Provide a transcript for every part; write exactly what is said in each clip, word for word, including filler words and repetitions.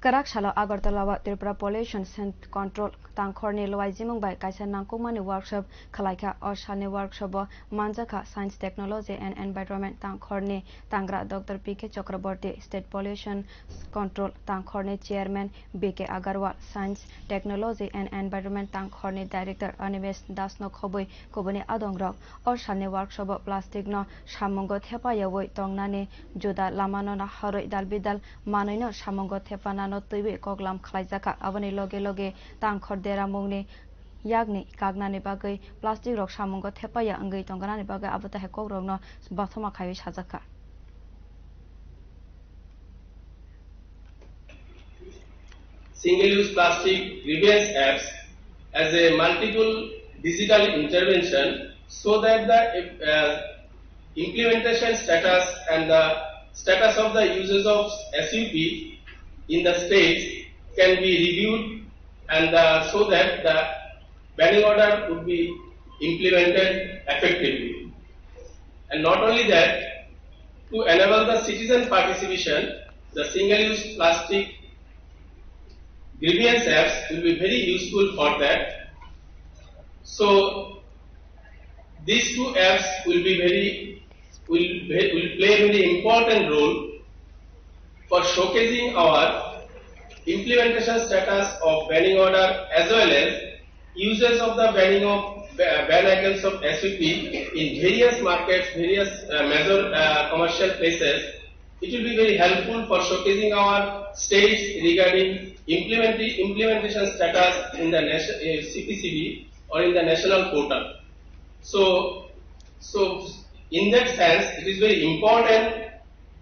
Kwrak salo Agartala o Tripura Pollution Control tangkhorni luaijimung bai kaisa nangkukmani workshop khwlaikha. O salni workshop o manjakha Science, Technology and Environment tangkhorni tangra Doctor P K Chakraborty, State Pollution Control tangkhorni Chairman B K Agarwal, Science, Technology and Environment tangkhorni Director Animesh Dasno khobwi kubuni adongrok. O salni workshop o plastic no samungo thepayawi tongnani, juda lamano naharwi dalbidal manwino samungo thepanano twiwi koklam khlaijakha. Aboni loge loge tangkhor deramungni yakni kaknani bagwi plastic rok samungo thepaya wngwi tongganani bagwi abo tahai kokrokno bathoma khaiwi sajakha. Single-use plastic grievance apps as a multiple digital intervention so that the uh, implementation status and the status of the users of S U P in the states can be reviewed and uh, so that the banning order would be implemented effectively. And not only that, to enable the citizen participation, the single-use plastic grievance apps will be very useful for that. So these two apps will be very will, will play a very important role for showcasing our implementation status of banning order as well as uses of the banning of ban items of S U P in various markets, various uh, major uh, commercial places. It will be very helpful for showcasing our states regarding implementation status in the nation, uh, C P C B or in the national portal. So, so in that sense, it is very important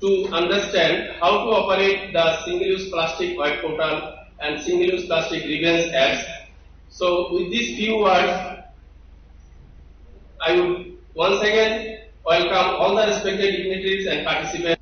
to understand how to operate the single-use plastic web portal and single-use plastic grievance apps. So with these few words, I would once again welcome all the respected dignitaries and participants.